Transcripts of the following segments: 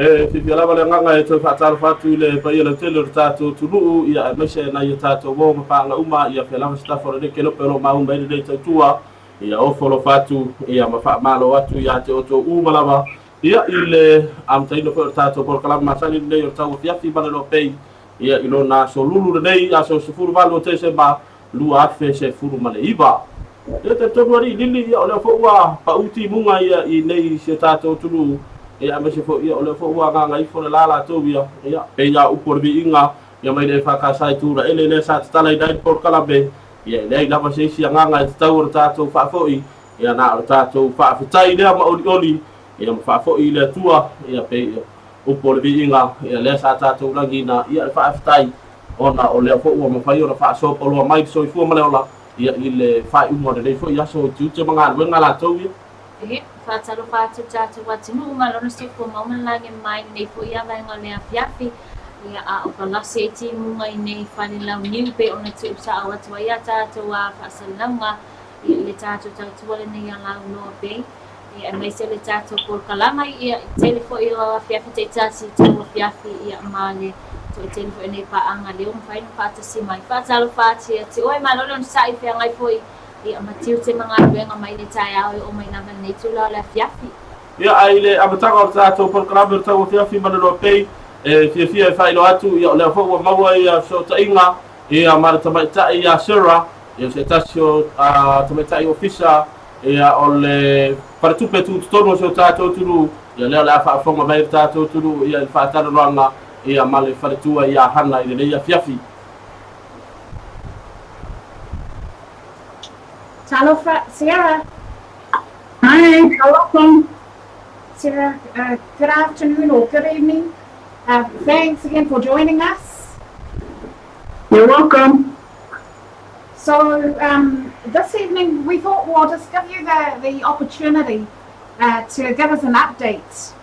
E fiafia lava le agaga e toe faatalofa atu i le paia lautele o le tatou atunuu, ia aemaise nai o tatou uo ma paaga uma, ia fea lava se tafa o lenei kelope o lo o maua mai ai lenei tautua, ia ofo alofa atu, ia ma faamalo atu ia te outou uma lava, ia i le amataina foi o le tatou polokalame masani lenei o le tauafiafi ma le loa pei, ia i lona aso lulu lenei, aso 18 o Tesema 2019. Ia talitonu alii Lili, ia o lea foi ua pau timuga ia i nei si o tatou atunuu, ia aemaise foi ia o lea foi ua agaga ifo le la latou ia, ia pei a upu o le viiga, ia mai le EFKS i Tulaele lea sa tatalaina ai le polokalame, ia e leai lava se isi agaga e tatau ona tatou faafoi, ia na o le tatou faafetai lea ma olioli, ia ma faafoi i le Atua, ia pei upu o le viiga, ia lea sa tatou lagiina, ia le faafetai ona o lea foi ua mafai ona faasoapaloa mai le soifua ma le ola, ia i le faaiuga o lenei foi aso i tiute ma galuega latou ia. E faatalofa atu i le tatou atunuu ma lona soifua mau ma le lagi mai lenei foi vaega o le afiafi. Ia, a o ka lasi ai timuga i nei fale launiu pei ona tuusao atu ai a tatou faasalalauga ia i le tatou tautua lenei a Lauloa Bay. Ia, aemaise le tatou polokalama ia i tele foi o afiafi taitasi i tau afiafi ia ma le toatele foi o nei paaga lea ua mafai ona faatasi mai. Faatalofa atu ia te oe, malo le onosai feagai foi ia ma tiute ma galuega mai le taeao e oo mai lava i lenei itula o le afiafi. Ia, a i le amataga o le tatou polokalame o le tau afiafi ma le loa pei, e fiafia e faailoa atu, ia o lea foi ua maua ia fesootaiga ia ma le tamaitai ia Sarah, ia o se tasi o tamaitai ofisa ia o le faletupe tutotonu o si o tatou atunuu, ia lea o le a faafofoga mai le tatou atunuu ia i le faatalanoaga ia ma le faletua ia Hana i lenei afiafi. Talofa, Sarah. Hi, talofa. Sarah, good afternoon or good evening. Thanks again for joining us. You're welcome. So this evening we thought we'll just give you the opportunity to give us an update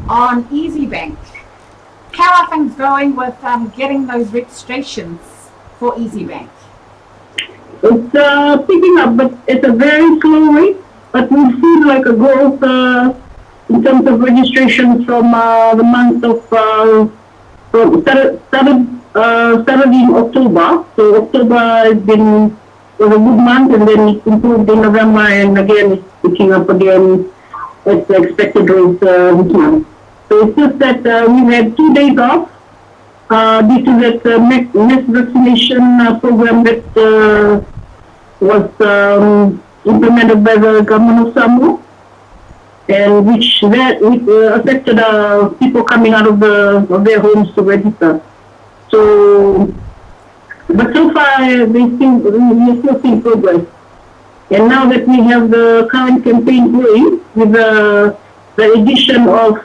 on Izibank. How are things going with getting those registrations for Izibank? It's picking up, but at a very slow rate. But we've seen like a growth in terms of registrations from the month of from started in October. So October has been was a good month, and then it improved in November, and again it's picking up again at the expected rate this month. So it's just that we had 2 days off due to that mass vaccination program that was implemented by the government of Samoa, and which affected people coming out of their homes to register. So, but so far they still we are still seeing progress. And now that we have the current campaign going with the addition of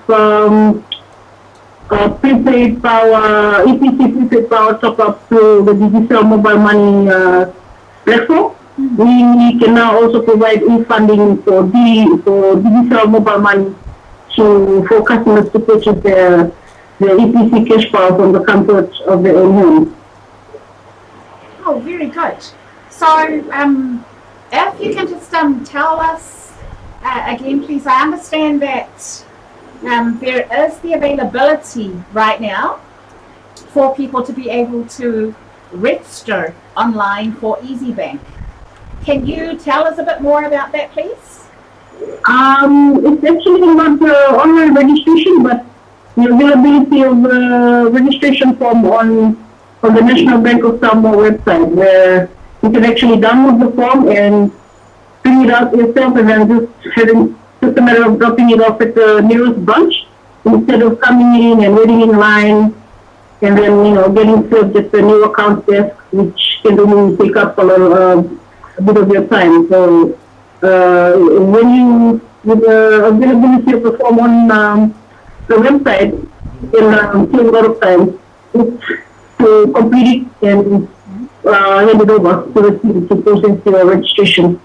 prepaid power, EPC prepaid power top up through the digital mobile money platform, we can now also provide e-funding for digital mobile money to for customers to purchase their EPC cash power from the comfort of their own home. Oh, very good. So, if you can just tell us again, please. I understand that there is the availability right now for people to be able to register online for Izibank. Can you tell us a bit more about that, please? It's actually not online registration, but the availability of the registration form on the National Bank of Samoa website, where you can actually download the form and fill it out yourself, and then just a matter of dropping it off at the nearest branch instead of coming in and waiting in line and then getting served at the new account desk, which can only take up a bit of your time. So when you with the availability of the form on the website, you can save a lot of time to complete it and hand it over to the team to process your registration.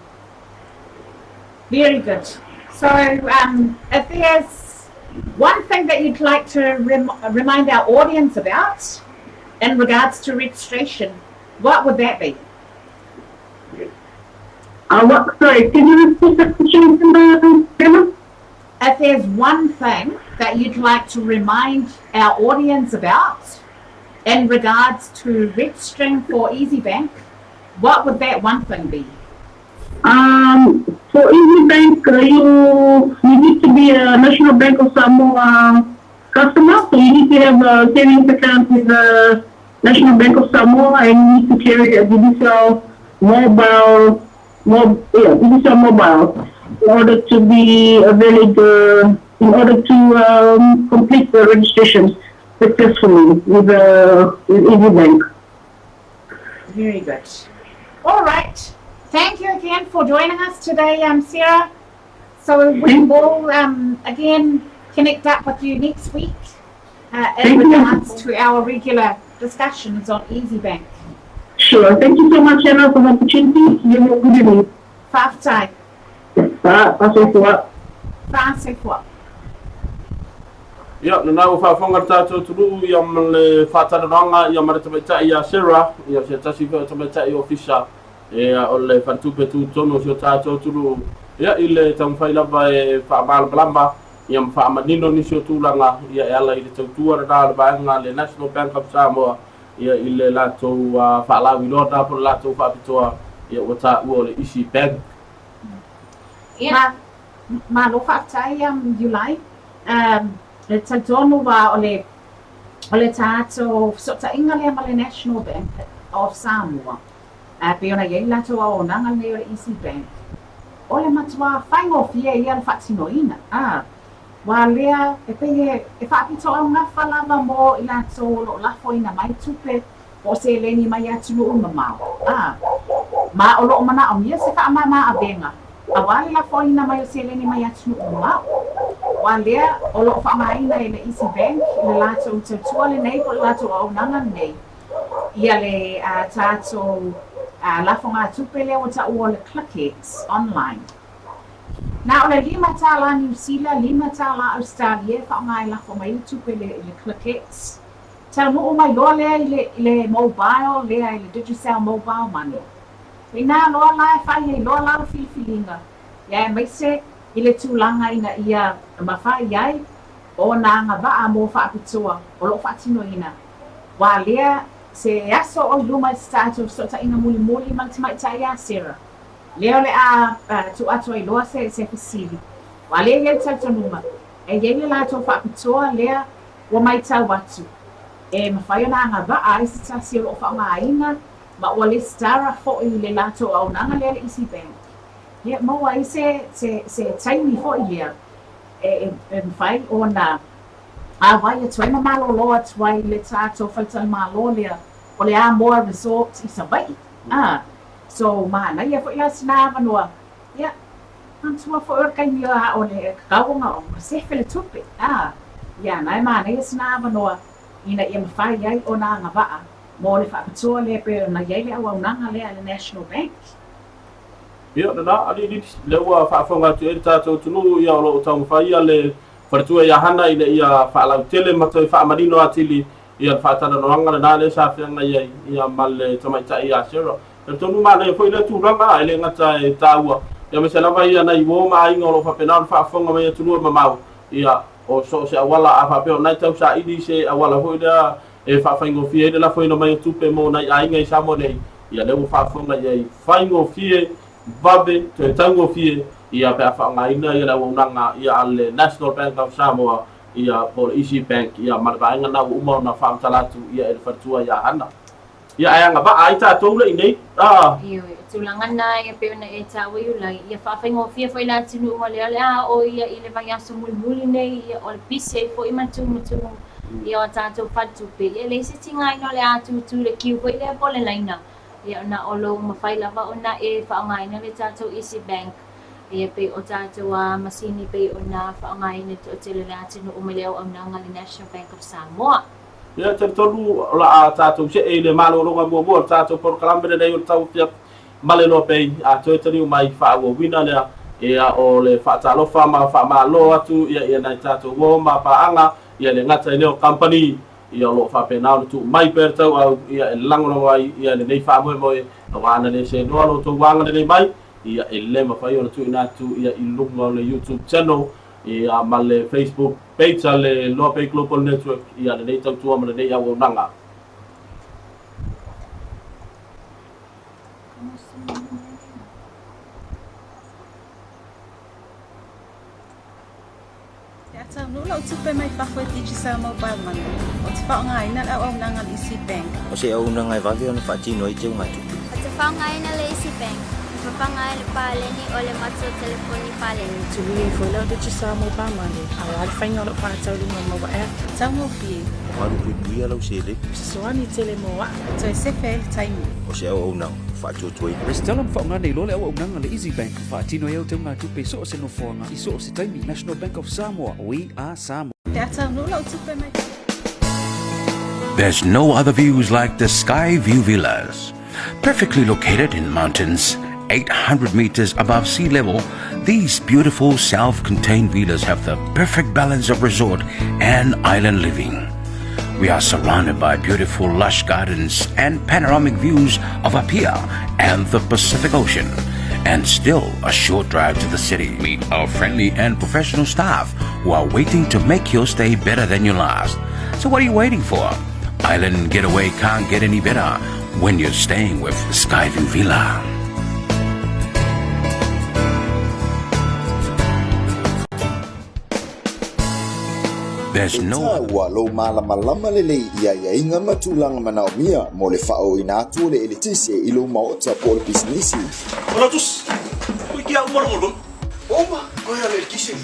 Very good. So, if there's one thing that you'd like to remind our audience about in regards to registration, what would that be? What, sorry, can you repeat the question, Emma? If there's one thing that you'd like to remind our audience about in regards to registering for Izibank, what would that one thing be? For Izibank, you need to be a National Bank of Samoa customer, so you need to have a savings account with the National Bank of Samoa, and you need to carry a Digicel mobile, Digicel mobile, in order to be a valid, in order to complete the registration successfully with Izibank. Very good. All right. Thank you again for joining us today, Sarah. So we will again connect up with you next week in Thank you. regards to our regular discussions on Izibank. Sure. Thank you so much, Anna, for the opportunity. You have a good evening. Fa'afetai. Bye. Bye. Fa'asoifua. Ia, lena ua faafofoga le tatou atunuu ia ma le faatalanoaga ia ma le tamaitai ia Sarah, ia se tasi foi o tamaitai ofisa ia o le faletupe tutotonu o si o tatou atunuu, ia i le taumafai lava e faamalamalama ia ma faamanino nisi o tulaga ia e ala i le tautua lena o le vaega a le National Bank of Samoa ia i le latou faalauiloa lena po o le latou faapitoa ia ua taua o le Izibank. Ia. Ma, malo faafetai Iulai. E talitonu ua o le o le tatou fesootaiga lea ma le National Bank of Samoa, pei ona i ai le latou auaunaga lenei o le Izibank, o le matua faigofie ia le faatinoina. Ua lea e pei e faapitoaugafa lava mo i latou o lo o lafoina mai tupe po o seleni mai atunuu mamao, ma o lo o manaʻomia se faamama avega auā le lafoina mai o seleni mai atunuu mamao. Ua lea o lo o faaaogaina e le Izibank i le latou tautua lenei po o le latou auaunaga lenei ia le tatou lafogatupe lea ua taua o le ClickX online. Na o le $5 Niu Sila, $5 Ausetalia e faaaoga e lafo mai le tupe i le ClickX. Taunuu mai loa lea i le, i le mobile lea, i le Digicel Mobile Money. Inā loa la e fai ai loa lau filifiliga, ia aemaise i le tulaga ina ia mafai ai ona agavaa mo faapitoa o lo o faatinoina. Ua lea se aso o i luma i se tatou fesootaiga mulimuli ma le tamaitai ia Sarah. Lea o le a tuu atu ai loa se, se fesili. Ua lea i ai le talitonuga, e i ai le latou faapitoa lea ua matau atu, e mafai ona agavaa ai se tasi o lo o faaaogaina ma ua lesitara foi i le latou auaunaga lea le Izibank. Ia, maua ai se, se, se taimi foi lea e, e mafai ona auai atu ai ma malolo atu ai i le tatou faletalimalo lea o le Amoa Resort i Savaii. Ah, so manaia foi la sina avanoa. Ia, manatua foi o le taimi a o le tatau ona sefe le tupe. Ah, ia, na e manaia sina avanoa ina ia mafai ai ona agavaa mo le faapitoa lea pei ona i ai le auaunaga lea a le National Bank. Ia, lena, alii lea ua faafofoga atu i ai le tatou atunuu, ia o lo o taumafai ia le faletua ia Hana ina ia faalautele ma toe faamanino atili ia le faatalanoaga lena lea sa feagai ai ia ma le tamaitai ia Sarah. Talitonu manaia foi lea tulaga, e le gata e taua, ia aemaise lava ia nai uo ma aiga o lo o faapena ona faafofoga mai atunuu e mamao, ia o so o se auala a faapea o nai tausaili se auala foi lea e faafaigofie ai le lafoina mai o tupe mo nai aiga i Samoa nei, ia lea ua faafofoga i ai faigofie, vave, toe taugofie, ia pe a faaaogaina ia le auaunaga ia a le National Bank of Samoa ia po o le Izibank ia ma le vaega lena ua uma ona faamatala atu ia e le faletua ia Hana. Ia ae agavaa ai tatou le i nei, a. Ioe, o tulaga na ia pei ona e taua Iulai, ia faafaigofie foi le atunuu o lea o le a oo ia i le vaiaso mulimuli nei, ia o le pisi ai foi ma le tumutumu ia o tatou faletupe, ia e leai se tigaina o le a tūtū i le kiu foi lea po o le laina, ia na o lou mafai lava ona e faaaogaina le tatou Izibank, ia pei o tatou a masini pei ona faaaogaina e le toatele o le atunuu mai le auaunaga a le National Bank of Samoa. Ia, e talitonu o le a tatou see i le malologa muamua o le tatou polokalame lenei o le Tauafiafi ma le Loa Pei, a toe taliu mai faaauauina lea, ia, o le faatalofa ma faamalo atu ia i nai tatou uo ma paaga, ia le gata i lea o kamupani, ia o lo o faapena ona tuu mai pea le tauau, ia e lagolago ai ia lenei faamoemoe, aua ana le seanoa lo outou agalelei mai, ia e le mafai ona tuuina atu ia i luga o le YouTube channel. Ia ma le Facebook page a le Loa Pay Global Network ia lenei tautua ma lenei auaunaga. Pe a taunuu lau tupe mai fafo i Digicel Mobile Money, ou te faaaogaina le auaunaga a le Easy Bank. O se auaunaga e vave ona faatino ai teugatupe. Ou te faaaogaina le Easy Bank e fafaga ai le paleni o le matou telefoni paleni. E tului ai foi lau Digicel Mobile Money aua le faiga o lau faataulima maua app. Taugofie. Malupuipuia lau seleni. Fesoasoani tele mo au. Toe sefe ai le taimi. O se auaunaga faatuatuaina. Resitala ma faaaoga nei loa le auaunaga a le Easy Bank e faatino ai au teugatupe i so o se nofoaga i so o se taimi. National Bank of Samoa, we are Samoa. Pe a taunuu lau tupe mai. There's no other views like the Skyview Villas. Perfectly located in mountains 800 meters above sea level, these beautiful self-contained villas have the perfect balance of resort and island living. We are surrounded by beautiful lush gardens and panoramic views of Apia and the Pacific Ocean. And still a short drive to the city. Meet our friendly and professional staff who are waiting to make your stay better than your last. So what are you waiting for? Island getaway can't get any better when you're staying with Skyview Villa. There's E no taua lou malamalama lelei i aiaiga ma tulaga manaomia mo le faaooina atu o le eletise i lou maota po o le pisinisi. Ola tus, koe ki a uma rongo lon. Uma, koe a le eletise.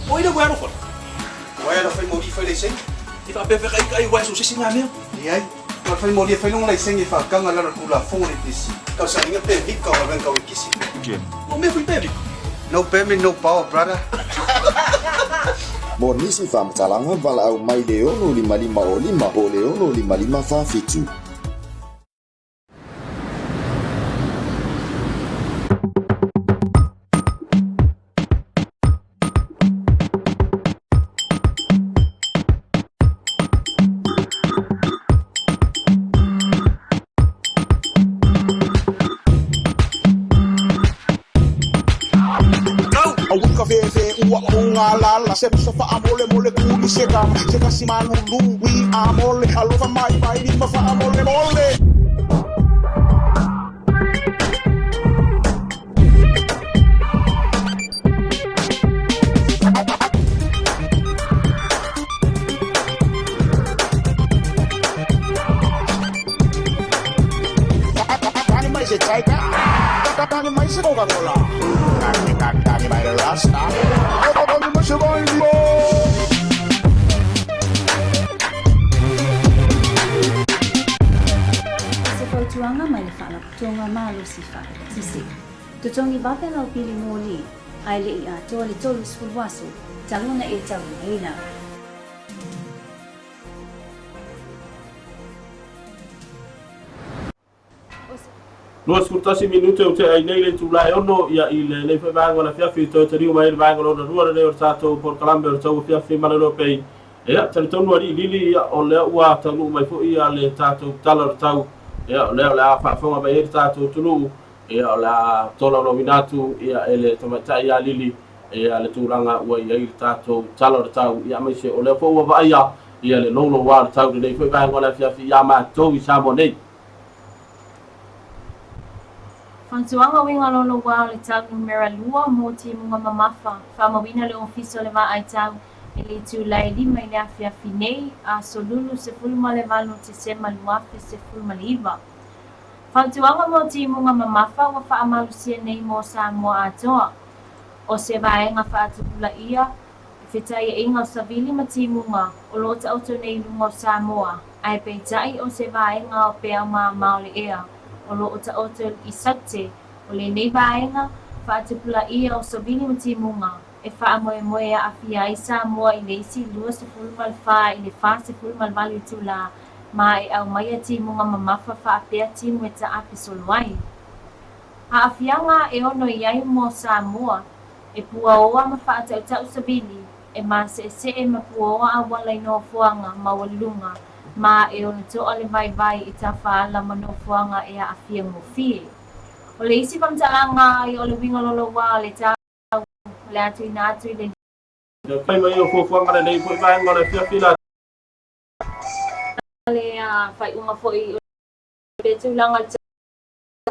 O ina koe alofa. Wai ala fai moli fai laisenge. I whaapea kai kai wai so sisi ngā mea. Leai. Ka fai moli e fai longa laisenge e whakanga lalo tulafono le pesi. Kau sa inga pe vika o ven kau e kisi. O mea fui pe vika. No permit, no power, brother. Mo nisi faamatalaga, valaau mai le 6 5 o 5 po o le 6 5 4 7. O se fautuaga mai le Faalapotopotoga Malosi Faa-Eletise. Totogi vave lau pili moli, ae le i atoa le 30 aso talu ona e taulimaina. 21 minute o tea ai nei le itula e 6 ia i lenei foi vaega o le afiafi toe taliu mai ai le vaega lona lua lenei o le tatou polokalame o le tau afiafi ma le lopei. Ia, talitonu alii Lili, ia, o lea ua taunuu mai foi ia le tatou tala o le tau, ia, o lea o le a faafofoga mai ai le tatou atunuu, ia, o le a tolaulauina atu ia e le tamaitai ia Lili ia le tulaga ua i ai le tatou tala o le tau, ia, aemaise o lea foi ua vaaia ia le louloua o le tau i lenei foi vaega o le afiafi ia matou i Samoa nei. Fautuaga uiga louloua o le tau numera lua mo timuga mamafa, faamauina le Ofisa o le Vaai Tau i le itula e 5 i le afiafi nei, aso Lulu 18 Tesema 2019. Fautuaga mo timuga mamafa ua faamalosia nei mo Samoa atoa. O se vaega faatupulaia i fetaiaiga o savili ma timuga o lo o taoto nei i luga o Samoa, ae peitai o se vaega o peau mamao le ea o lo o taoto i Saute. O lenei vaega faatupulaia o savili ma timuga e faamoemoe e aafia ai Samoa i le isi 24 i le 48 itula ma e aumaia timuga mamafa faapea timu e taape solo ai. Aafiaga e ono i ai mo Samoa, e puaoa ma faatautau savili, e maseesee ma puaoa auala i nofoaga maualuluga ma e ono toa le vaivai i tafaala ma nofoaga e aafia gofie. O le isi faamatalaga o le uiga louloua o le tau o le a tuuina atu i le Fai mai o fuafuaga lenei foi vaega o le afiafi la. Le faaiuga foi o le tulaga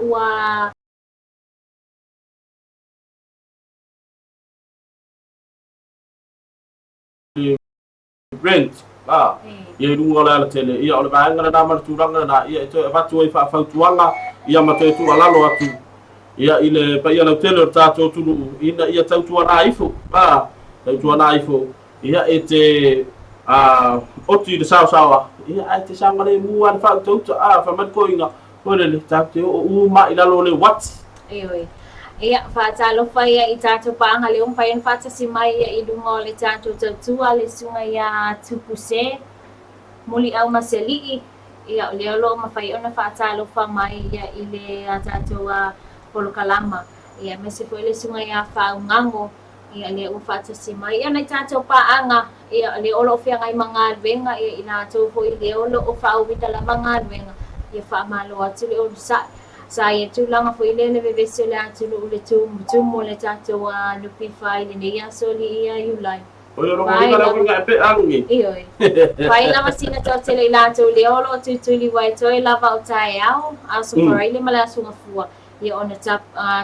ua rent a ia i luga o le alatele ia o le vaega lena ma le tulaga lena ia e toe avatu ai faafautuaga ia ma toe tuualalo atu ia i le paia lautele o le tatou atunuu ina ia tautuana ifo a tautuana ifo ia e te a oti i le saosaoa ia ae te saogalemu lava le faautauta a fai mai le toeaina foi lele tatou te oo uma i lalo o le uati. Ioe. Ia, faatalofa ia i tatou paaga lea ua mafai ona faatasi mai ia i luga o le tatou tautua le susuga ia Tupuse Muliau Masialii, ia o lea o lo o mafai ona faatalofa mai ia i le tatou polokalama. Ia aemaise foi le susuga ia Faaugago, ia lea ua faatasi mai. Ia nai tatou paaga, ia lea o lo o feagai ma galuega, ia i latou foi lea o lo o faaauauina lava galuega, ia faamalo atu le onosai. Sa ia tulaga foi lea le vevesi o le atunuu i le tumutumu o le tatou NPF i lenei aso alii ia Iulai. Oi o lona uiga lea uiga e pe alu. Ioe. Fai lava sina toatele i latou lea o lo o tuituliua e toe lava o taeao, Aso Faraile ma le Aso Gafua. Ia ona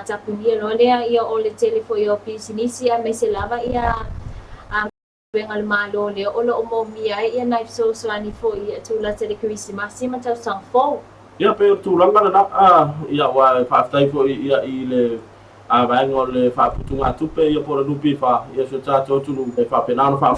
tapunia loa lea ia o le tele foi o pisinisi aemaise lava ia galuega a le Malo lea o lo o moomia ai ia nai fesoasoani foi ia tulata i le Kerisimasi ma tausaga fou. Ia pei o le tulaga lena, ia aua e faafetai foi ia i le vaega o le faaputugatupe ia po o le NPF ia si o tatou atunuu e faapena ona faa.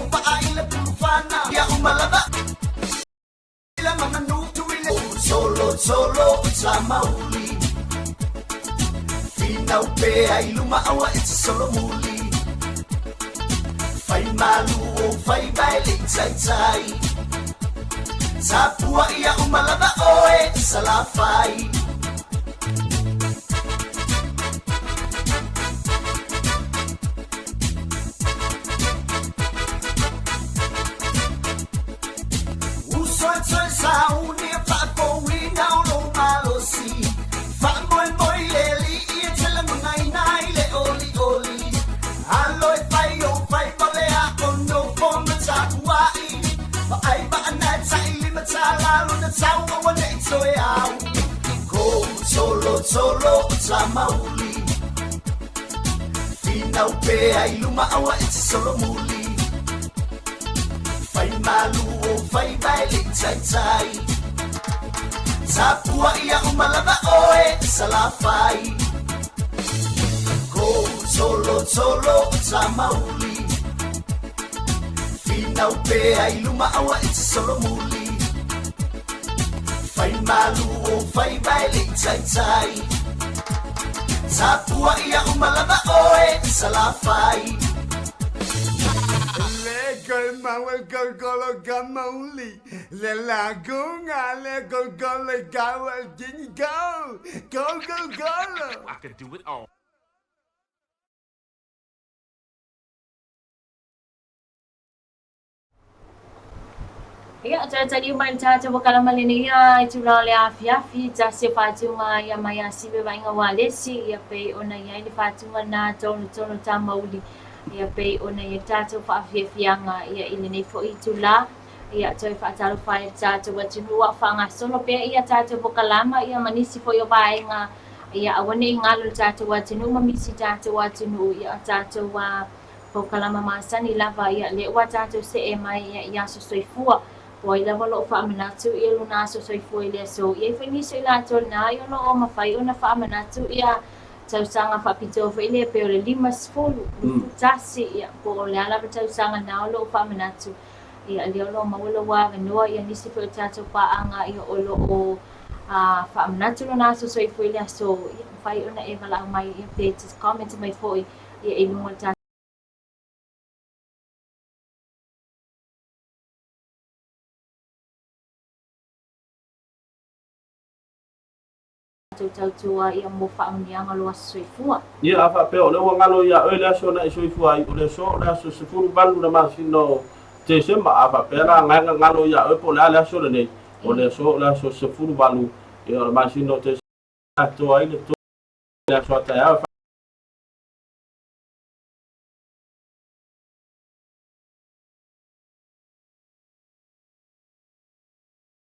Ia, toe taliu mai le tatou polokalama lenei ia itula o le afiafi, tasi o faatuga ia mai Asive Vaaiga Ualesi, ia pei ona i ai le faatuga lena Tolotolo Tamauli, ia pei ona i ai le tatou faafiafiaga ia i lenei foi itula. Ia, toe faatalofa ai le tatou atunuu a o faagasolo pea ia tatou polokalama ia ma nisi foi o vaega ia aua ne i galo le tatou atunuu ma misi tatou atunuu ia o tatou polokalama masani lava ia lea ua tatou see mai ia i aso soifua. Po ai lava o lo o faamanatu ia lona aso soifua i le aso. E i ai foi nisi o i latou lena ia o lo o mafai ona faamanatu ia tausaga faapitoa foi lea pei o le 50, 21 ia po o le a lava tausaga na o lo o faamanatu. Ia lea o lo o maua lou avanoa ia nisi foi o tatou paaga ia o lo o faamanatu lona aso soifua i le aso ia mafai ona e valaau mai ia pe te comment mai foi ia i luga o le tatou tautua ia mo faamanuiaga o lou aso soifua. Ia, a faapea o lea ua galo ia oe le aso na e soifua ai, o le aso o le aso 18 na masina o Tesema, a faapea la gaega galo ia oe po o le a le aso lenei, o le aso o le aso 18 ia o le masina o Tesema, atoa ai le le aso a taeao e.